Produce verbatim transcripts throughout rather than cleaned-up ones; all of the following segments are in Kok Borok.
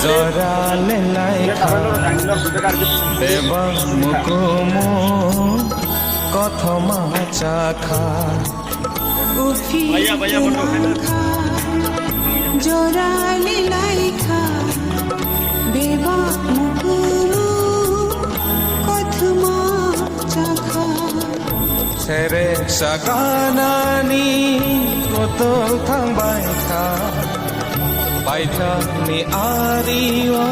Jora le laikha, bebak mukumu kothoma chakha. Ufi tongkha, jora le laikha, bebak mukumu kothoma chakha. Serek saganani kotol thangbai kha, paithakni ario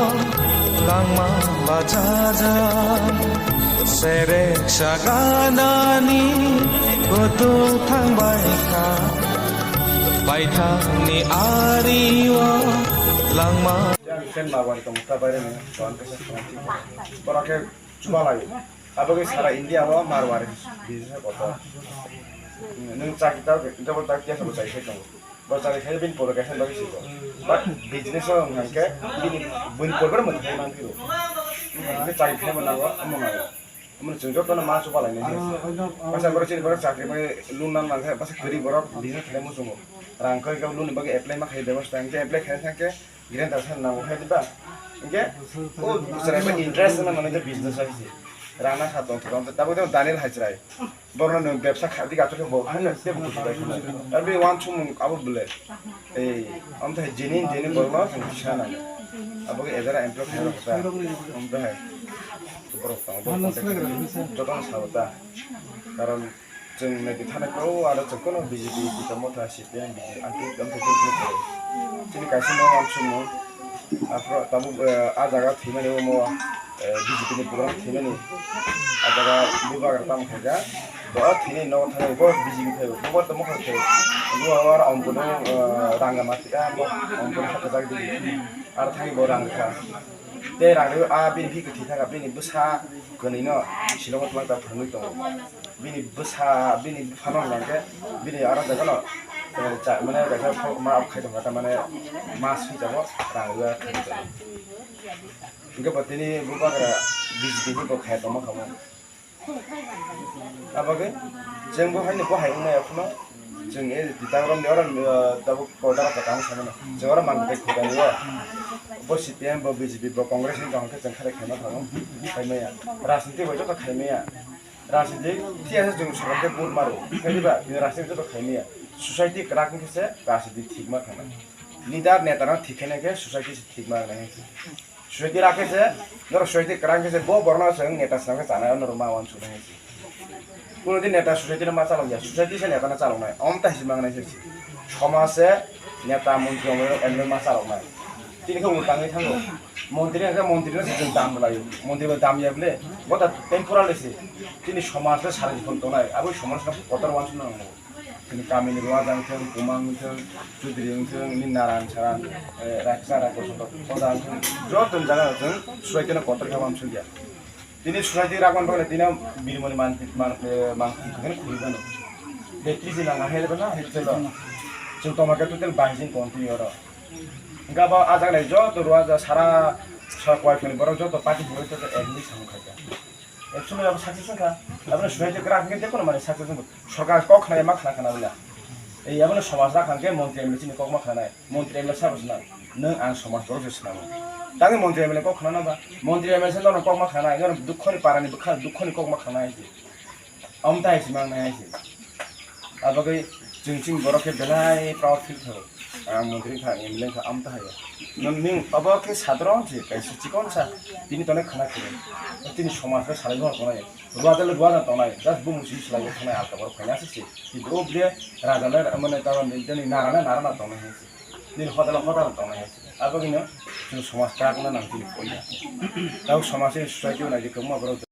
langma bachaja. Serek saganani kotol thangbai kha, paithakni ario langma. Sen Marwari tong ta baire ni, don ke sen. Borok ke chubalai. Abo ke sara India o Marwari business kotor. Nung chaki tao ke, double tao ke sabo chai se tongo. Bo chari khai bin polo kaisa logi siko. But business o hwnkhe bini buin kolbar mo thai man phiro. Hwnkhe chari khai mo nango, amo nango. Amo chwng joto no ma chubalai nai. Masa borok chini borok chakri bai loan nan nang khe, masa kwrwi borok business khlai muchungo. Rang koi khe loan ni bagwi apply ma khai bebosta, hwnkhe apply khai thang khe, Grinder san nango hai diba? Hingke o chwrai bai interest na mane je business hai se. Rana kha tong tong tabo tabo Daniel hai chwrai. Borno no bebsa kha di gato ke bo hai na se bo kuchai khna. Abi wan chumung abo bole. Ei, am thai jenin jenin borno thang kisa na. Abo ke edara employ khai rok ta. Am thai. Borok tong borok tong. Joto sa ta. Karon Chwng naidi thani khe o aro chwng kono B J P, Tipra Motha, C P M, B J P, ang twi, ang twi, twi, twi, twi. Chini kaisa no ang chwngno. Aphro tabuk, eh, a jaga thwimani omo, eh, B J P ni program thwimani. A jaga bubagra tamo khaija. Bo thwini nogo thangwi bo B J P phaibo. Bo bo tamo khaija. Bo aro Ombuno, eh, rang gama thika, bo Ombuno hakajak di. Aro thangwi bo rang kha. Tei rang rw a bini bikhe thwi thangkha, bini bwsa kwnwi no Shillong o twlang ta phwrwngwi tongo. Bini bwsa, bini buphano hwnkhe bini aro jaga no, eh, cha-, mane jaga ma khai tongkha, ta mane mas swijamo rang rwya khai tongkha. Hwnkhe bo tini bubagra B J P ni bo khai tongma kha mo. Abagwi chwng bo haino bo hai wngnai, aphano chwng e titago romdi oro, eh, tabuk koda rok kwchang samano. Chwng oro manwi tei khukani o. Bo C P M, bo B J P, bo Congress ni kaham khe chwng kharai khaima thango. Khaimaya. Rajniti bai joto khaimaya. Rajniti thiyasa chwng sorkar khe vote maro. Khaidi ba, bini rajniti joto khaimaya. Society kwrak wngkhe se rajniti thik ma thangna. Leader neta no thik khainai khe society se thik ma wngnai hai se. Society ra khe se, norok society kwrak khe se, bo borok no chwng neta swnam khe chanai, norok ma uansuknai hai se. Kuno din neta society no ma chalok ya, society se neta no chaloknai, omo tai se mangnai se. Somaj se neta, montri, M L A ma chaloknai. Tini khe ulo tangwi thango. Montri hwnkhe montri no se chwng dam rwlaio. Montri bai dam ya bwle, bo ta temporary se. Tini somaj le sara jibon tongnai, abo somaj no kotor uansukna nango. Chini kamini Ruaja wngthung, Buma wngthung, Chudri wngthung, ni Naran Saran, eh, Raksa Raksa Songkha Khoja wngthung, joto ni jaga chwng suaiteno kotor khe uansukya. Tini suaiti rakman bagwi tini birimani man, man, eh, man, man khuri mano. Betri jila nang hele bana, hele chelo. Chwng tongma khe total bais din continue oro. Hwnkhe abo ah jaga nai joto Ruaja sara, sara Koiphani borok joto party hwnwi joto ek wngwi samung khaikha. Actually abo success wngkha. Abo suaiti kwrak hwnkhe jekono manwi success wngkha. Sorkar kok khnai ma khna khna bwla. Ei abono somaj rakha hwnkhe montri M L A chini kok ma khnanai. Montri M L A sabo swnam. Nwng ang somaj borok se swnamo. Tangwi montri M L A kok khnana ba? Montri M L A se nono kok ma khnanai. Nono dukhoni parani bwkha dukhoni kok ma khnanai. Omo tai se mangnai hai se. Abagwi chwng chini borok khe belai proud feel khlaio. Ang montri kha, M L A kha, omo tai hai. Nwng ning obo khe sadharon se, kaisa chikon sa, tini tonwi khna khe. Tini somaj khe salai no tongnai. Ruaja le ruaja tongnai. Just bumung simi swlaiwi thangnai alka borok phaina aswk se. Kintu o ble raja le mane ta nini nara na nara na tongnai hai se. Nini hoda le hoda tongnai hai se. Abagwino chwng somaj ta nang tini poina. Tau somaj ni society o nai kwbangma borok